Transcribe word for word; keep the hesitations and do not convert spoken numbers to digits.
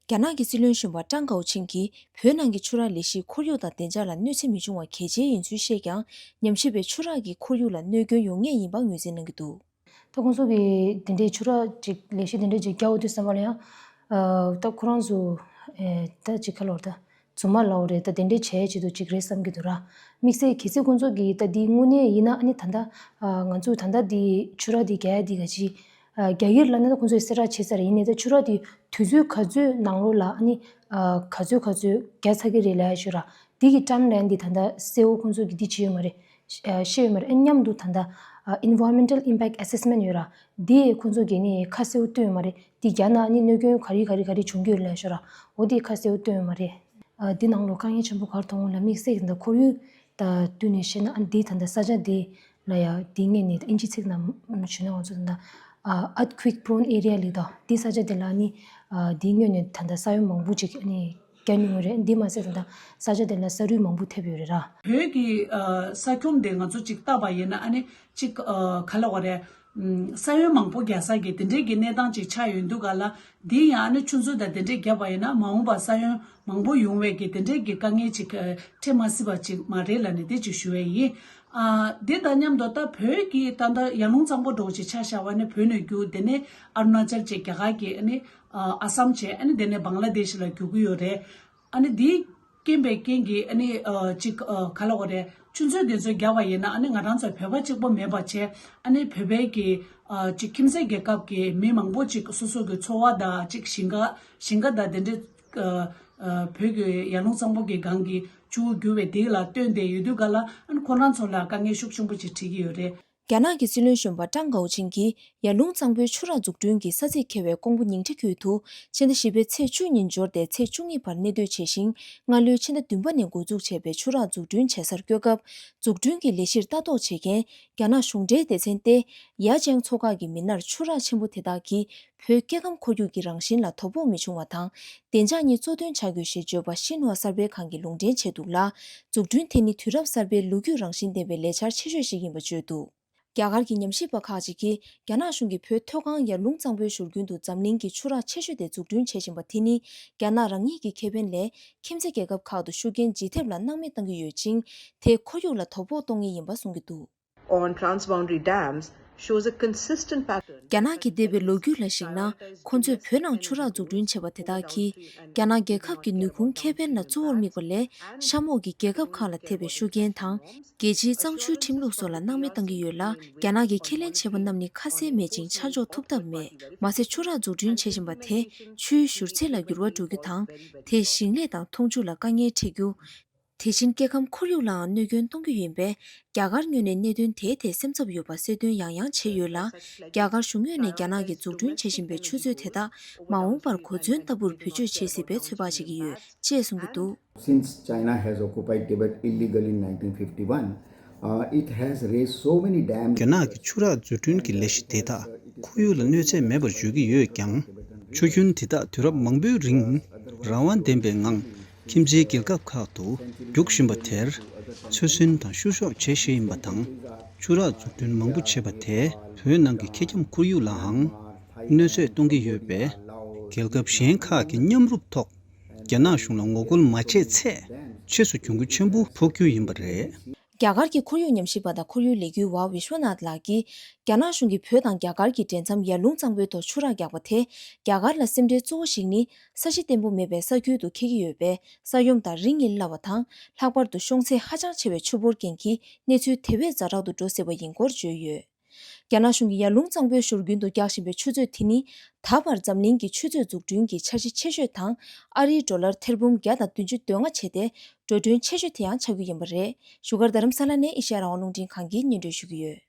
རྒྱ་ནག་གི་སྲིད་བློན་གཞོན་པ་ཀྲང་ཀའོ་ཆིང་གིས་བོད་ནང་གི་ཆུ་རགས་ལས་གཞིས་ཁོར་ཡུག་དང་བདེ་འཇགས་ལ་གནོད་འཚེ་མི་འབྱུང་བ་གལ་ཆེ་ཡིན་ཚུལ་བཤད་ཀྱང་། ཉམས་ཞིབ་པས་ཆུ་རགས་ཀྱིས་ཁོར་ཡུག་ལ་གནོད་སྐྱོན་ཡོང་ངེས་ཡིན་པ་ངོས་འཛིན་གནང་གི་འདུག། ད་ཁོང་ཚོ་གིས་དེ་འདྲའི་ཆུ་རགས་ཅིག་ལས་གཞི་དེ་འདྲ་ཅིག་རྒྱག་འོ་དུས་ཙམ་པ་ལ་ཡང་། ཨ། ད་ཁོ་རང་ཚོ། ཨེ། ད་ཅིག་ག་ལབ་དགོས་རེད། ད་རྫུན་མ་ལབ་དགོས་རེད། ད་དེ་འདྲའི་བྱས་ཆེད་དུ་ཅིག་རེད་བསམ་གྱི་འདུག་ར། དམིགས་བསལ་གལ་སྲིད་ཁོང་ཚོ་གིས་ད་འདི་དངོས་གནས་ཡིན་ན། ཨ་ནི་ད་ལྟ། ཨ། ང་ཚོས་ད་ལྟ་འདི་ཆུ་རགས་འདི་རྒྱག་ཡ་འདི་ག་ཅི། ཨ། རྒྱ་ཡིར་ལ་ནི་ད་ཁོང་ཚོས་གསལ་བསྒྲགས་བྱས་ཚར་ཡིན་ནའི། ད་ཆུ་རགས་དེ་དུས་ཚོད་ག་ཚོད་ནང་ལོགས་ལ། ཨ་ནི། ཨ། ག་ཚོད་ག་ཚོད་རྒྱག་ཚར་གྱི་རེད་ལབ་ཡ་ཞུ་ར། དེ་གི་ཊའིམ་ལའིན་འདི་ད་ལྟ་གསལ་བོ་ཁོང་ཚོ་གིས་འདི་བྱས་ཡོད་མ་རེད། ཨ། བཤད་ཡོད་མ་རེད། ཨ། མཉམ་དུ་ད་ལྟ། ཨ། Environmental Impact Assessment ཡོད་ར། དེ་ཁོང་ཚོ་གིས་ནི་ཁ་གསལ་བོ་བཏོན་ཡོད་མ་རེད། དེ་རྒྱག་ན་ནི་གནོད་སྐྱོན་ག་རེ་ག་རེ་ག་རེ་འབྱུང་གི་ཡོད་ལབ་ཞུ་ར། འོ་དེ་ཁ་གསལ་བོ་བཏོན་ཡོད་མ་རེད། ཨ། འདི་ནང་ལོགས་དཀའ་ངལ་ཆེན་པོ་ག་རེ་མཐོང་ལབ། དམིགས་བསལ་གྱི་ད་ཁོར་ཡུག་དང་བསྟུན་ནས་བཤད་ན། ཨ། འདི་ད་ལྟ་ས་ཆ་འདི་ལ་ཡ། འདི་སྔོན་ནས་ད་ཨིན་ཇི་ཚིག་ནང་ཞུས་ན་ང་ཚོ་ད་ལྟ། ཨ། Earthquake prone area ལབ་ད། འདི་ས་ཆ་འདི་ལ་ནི། ཨ། འདི་སྔོན་ནས་ད་ལྟ་ས་ཡོམ་མང་པོ་ཅིག་ཨ་ནི་རྒྱག་མྱོང་ཡོད་རེད། འདི་མ་ཟད་ད་ལྟ་ས་ཆ་འདི་ལ་ས་རུད་མང་པོ་ཐེབས་ཡོད་རེད་ར། བོད་ཀྱི། ཨ། ས་ཁྱོན་འདི་ང་ཚོ་ཅིག་བལྟས་པ་ཡིན་ན། ཨ་ནི་ཅིག་ཨ། ག་ལབ་དགོས་རེད། ཨུམ། ས་ཡོམ་མང་པོ་རྒྱག་ས་གི་དེ་འདྲའི་གི་གནས་སྟངས་ཅིག་ཆགས་ཡོད་འདུག་ག་ལ། འདི་ཡང་ཨ་ནི་ཆུ་མཛོད་དང་དེ་འདྲས་བརྒྱབ་པ་ཡིན་ན། མ་འོངས་པར་ས་ཡོམ་མང་པོ་ཡོང་བའི་གི་དེ་འདྲས་ཀྱི་དཀའ་ངལ་ཅིག་ཨ། འཕྲད་མ་སྲིད་པ་ཅིག་མ་རེད་ལབ་ནས་དེ་ཅིག་ཞུ་བ་ཡིན། ཨ། དེ་དང་མཉམ་དུ་ད་བོད་ཀྱི་ད་ལྟ་ཡར་ཀླུང་གཙང་པོ་འདྲ་བོ་ཅིག་ཆ་བཞག་པ་ནི། བོད་ནས་བརྒྱུད། དེ་ནས་ཨ་རུ་ན་ཅལ་བྱས། རྒྱ་གར་གྱི་ཨ་ནི། ཨ། ཨ་སམ་བྱས། ཨ་ནི་དེ་ནས་བང་ལ་དེ་ཤི་ལ་རྒྱུག་གི་ཡོད་རེད། ཨ་ནི་དེའི་རྐྱེན་པས་རྐྱེན་གྱིས། ཨ་ནི། ཨ། ཅིག་ཨ། ག་ལབ་དགོས་རེད། ཆུ་མཛོད་དེ་ཚོ་བརྒྱབ་པ་ཡིན་ན། ཨ་ནི་ང་རང་ཚོ་བོད་པ་གཅིག་པོ་མེད་པ་བྱས། ཨ་ནི་བོད་པའི་གི། ཨ། ཅིག་ཁྱིམ་མཚེས་རྒྱལ་ཁབ་ཀྱི་མི་མང་པོ་ཅིག་སོ་སོ་གི་འཚོ་བ་དང་། ཅིག་ཞིང་ཁ། ཞིང་ཁ་དང་དེ་འདྲའི། ཨ། ཨ། བོད་ཀྱི་ཡར་ཀླུང་གཙང་པོ་གི་སྒང་གི་ཆུ་བོ་རྒྱུག་པའི་དེ་ལ་བརྟེན་ཏེ་ཡོད་དུས་ག་ལ། ཨ་ནི་ཁོ་རང་ཚོ་ལ་དཀའ་ངལ་ཤུགས་ཆེན་པོ་ཅིག་འཕྲད་ཀྱི་ཡོད་རེད། རྒྱ་ནག་གི་སྲིད་བློན་གཞོན་པ་ཀྲང་ཀའོ་ཆིང་གིས་ཡར་ཀླུང་གཙང་པོའི་ཆུ་རགས་འཛུགས་སྐྲུན་གྱི་ས་ཚིགས་འཁེལ་བའི་ཀོང་པོ་ཉིང་ཁྲི་ཁུལ་དུ། ཕྱི་ཟླ་བཞི་པའི་ཚེས་བཅུ་ཉིན་འབྱོར་ཏེ་ཚེས་བཅུ་གཉིས་བར་གནས་སྡོད་བྱས་ཤིང་། སྔ་ལོའི་ཕྱི་ཟླ་བདུན་པ་ནས་འགོ་འཛུགས་བྱས་པའི་ཆུ་རགས་འཛུགས་སྐྲུན་བྱེད་སར་བསྐྱོད་སྐབས། འཛུགས་སྐྲུན་གྱི་ལས་གཞིར་ལྟ་རྟོག་བྱེད་མཁན་རྒྱ་ནག་གཞུང་འབྲེལ་སྡེ་ཚན་ཏེ་ཡ་ཅང་ཚོགས་ཁག་གི་མི་སྣར་ཆུ་རགས་ཆེན་པོ་དེ་དག་གིས་བོད་སྐྱེ་ཁམས་ཁོར་ཡུག་གི་རང་བཞིན་ལ་དོ་ཕོག་མི་འབྱུང་བ་དང་། བདེ་འཇགས་གཉིས་གཙོ་དོན་བྱ་དགོས་ཞེས་བརྗོད་པ་ཤིན་ཧྭ་གསར་སྤེལ་ཁང་གིས་ལུང་འདྲེན་བྱས་འདུག་ལ། འཛུགས་སྐྲུན་དེ་ནི་དུས་རབས་གསར་པའི་ལོ་རྒྱུས་རང་བཞིན་ལྡན་པའི་ལས་འཆར་ཆེ་ཤོས་ཤིག་ཡིན་པ་བརྗོད་འདུག། རྒྱ་གར་གྱི་ཉམས་ཞིབ་པ་ཁག་ཅིག་གིས། རྒྱ་ནག་གཞུང་གིས་བོད་མཐོ་སྒང་ཡར་ཀླུང་གཙང་པོའི་བཞུར་རྒྱུན་དུ་འཛམ་གླིང་གི་ཆུ་རགས་ཆེ་ཤོས་དེ་འཛུགས་སྐྲུན་བྱེད་བཞིན་པ་དེ་ནི། རྒྱ་ནག་རང་ཉིད་ཀྱི་ཁེ་ཕན་ལས། ཁྱིམ་མཚེས་རྒྱལ་ཁབ་ཁག་ཏུ་ཤུགས་རྐྱེན་ལྗིད་ཐེབས་ལ་སྣང་མེད་གཏང་གི་ཡོད་ཅིང་། དེས་ཁོར་ཡུག་ལ་དོ་ཕོག་གཏོང་ངེས་ཡིན་པ་གསུང་གི་འདུག། On transboundary dams shows a consistent pattern. རྒྱ་ནག་གི་འདས་པའི་ལོ་རྒྱུས་ལ་གཞིགས་ན། ཁོ་ཚོས་བོད་ནང་ཆུ་རགས་འཛུགས་སྐྲུན་བྱས་པ་དེ་དག་གིས། རྒྱ་ནག་རྒྱལ་ཁབ་ཀྱི་ནུས་ཁུངས་ཁེ་ཕན་ལ་གཙོ་བོར་དམིགས་པ་ལས། གཤམ་འོག་གི་རྒྱལ་ཁབ་ཁག་ལ་ཐེབས་པའི་ཤུགས་རྐྱེན་དང་། རྒྱལ་སྤྱིའི་གཙང་ཆུའི་ཁྲིམས་ལུགས་སོགས་ལ་སྣང་མེད་གཏང་གི་ཡོད་ལ། རྒྱ་ནག་གི་ཁས་ལེན་བྱས་པ་རྣམས་ནི་ཁ་གསལ་མེད་ཅིང་ཆ་འཇོག་ཐུབ་ཐབས་མེད། མ་ཟད། ཆུ་རགས་འཛུགས་སྐྲུན་བྱེད་བཞིན་པ་དེས་ཆུའི་བཞུར་ཚད་ལ་འགྱུར་བ་འགྲོ་རྒྱུ་དང་། དེས་ཞིང་ལས་དང་འཐུང་ཆུ་ལ་དཀའ་ངལ་འཕྲད་རྒྱུ། དེ་བཞིན་སྐྱེ་ཁམས་ཁོར་ཡུག་ལའང་གནོད་སྐྱོན་གཏོང་རྒྱུ་ཡིན་པས། རྒྱ་གར་ངོས་ནས་གནད་དོན་དེའི་ཐད་སེམས་འཚབ་ཡོད་པ་གསལ་སྟོན་ཡང་ཡང་བྱས་ཡོད་ལ། རྒྱ་གར་གཞུང་ངོས་ནས་རྒྱ་ནག་གིས་འཛུགས་སྐྲུན་བྱེད་བཞིན་པའི་ཆུ་མཛོད་དེ་དག་མ་འོངས་པར་གོ་མཚོན་ལྟ་བུར་བེད་སྤྱོད་བྱེད་སྲིད་པའི་ཚོད་དཔག་བྱེད་ཀྱི་ཡོད། ཅེས་གསུངས་ཀྱི་འདུག། Since China has occupied Tibet illegally in nineteen fifty-one, uh, it has raised so many dams. རྒྱ་ནག་གི་ཆུ་རགས་འཛུགས་སྐྲུན་གྱི་ལས་གཞི་དེ་དག་ཁོར་ཡུག་ལ་གནོད་འཚེ་མེད་པར་བརྗོད་ཀྱི་ཡོད་ཀྱང་། ཆུ་རྒྱུན་དེ་དག་དུས་རབས་མང་པོའི་རིང་རང་དབང་ལྡན་པའི་ངང་ཁྱིམ་མཚེས་རྒྱལ་ཁབ་ཁག་ཏུ་རྒྱུག་བཞིན་པ་དེར་ཚོད་འཛིན་དང་བཤུ་གཞོག་བྱེད་བཞིན་ཡིན་པ་དང་། ཆུ་རགས་འཛུགས་སྐྲུན་མང་པོ་བྱས་པ་དེས་བོད་ནང་གི་ཁེ་ཁྱམས་ཁོར་ཡུག་ལའང་གནོད་འཚེ་གཏོང་གི་ཡོད་པས། རྒྱལ་ཁབ་གཞན་ཁག་གིས་མཉམ་རུབ་ཐོག་རྒྱ་ནག་གཞུང་ལ་ངོ་རྒོལ་མ་བྱས་ཚེ། ཕྱིས་སུ་གྱོང་གུད་ཆེན་པོ་ཕོག་རྒྱུ་ཡིན་པ་རེད། རྒྱ་གར་གྱི་ཁོར་ཡུག་ཉམས་ཞིབ་པ་དང་ཁོར་ཡུག་ལས་འགུལ་བ་བི་ཤྭ་ནཱཐ་ལགས་ཀྱིས། རྒྱ་ནག་གཞུང་གིས་བོད་དང་རྒྱ་གར་གྱི་འབྲེལ་མཚམས་ཡར་ཀླུང་གཙང་པོའི་ཐོག་ཆུ་རགས་རྒྱག་པ་དེས། རྒྱ་གར་ལ་སེམས་ཁྲལ་གཙོ་བོ་ཞིག་ནི། ས་གཞི་བརྟན་པོ་མེད་པའི་ས་ཁུལ་དུ་འཁེལ་གྱི་ཡོད་པས། ས་ཡོམ་དང་རི་ངན་སླ་བ་དང་། ལྷག་པར་དུ་ཤོང་ཚད་ཧ་ཅང་ཆེ་བའི་ཆུ་ཕོར་རྐྱེན་གྱིས་གནས་ཚུལ་དེ་བས་ཛ་དྲག་ཏུ་འགྲོ་སྲིད་པ་ཡིན་སྐོར་བརྗོད་ཡོད། རྒྱ་ནག་གཞུང་གིས་ཡར་ཀླུང་གཙང་པོའི་བཞུར་རྒྱུན་དུ་རྒྱག་བཞིན་པའི་ཆུ་མཛོད་དེ་ནི། ད་བར་འཛམ་གླིང་གི་ཆུ་མཛོད་འཛུགས་སྐྲུན་གྱི་འཆར་གཞི་ཆེ་ཤོས་དང་། ཨ་རིའི་ཌོ་ལར་ཐེར་འབུམ་བརྒྱ་དང་བདུན་ཅུ་དོན་ལྔ་བྱས་ཏེ། འགྲོ་གྲོན་ཆེ་ཤོས་དེ་ཡང་ཆགས་རྒྱུ་ཡིན་པ་རེད། བཞུགས་སྒར་རྡ་རམ་ས་ལ་ནས་ཨེ་ཤེ་ཡ་རང་དབང་རླུང་འཕྲིན་ཁང་གིས་སྙན་སྒྲོན་ཞུ་གི་ཡོད།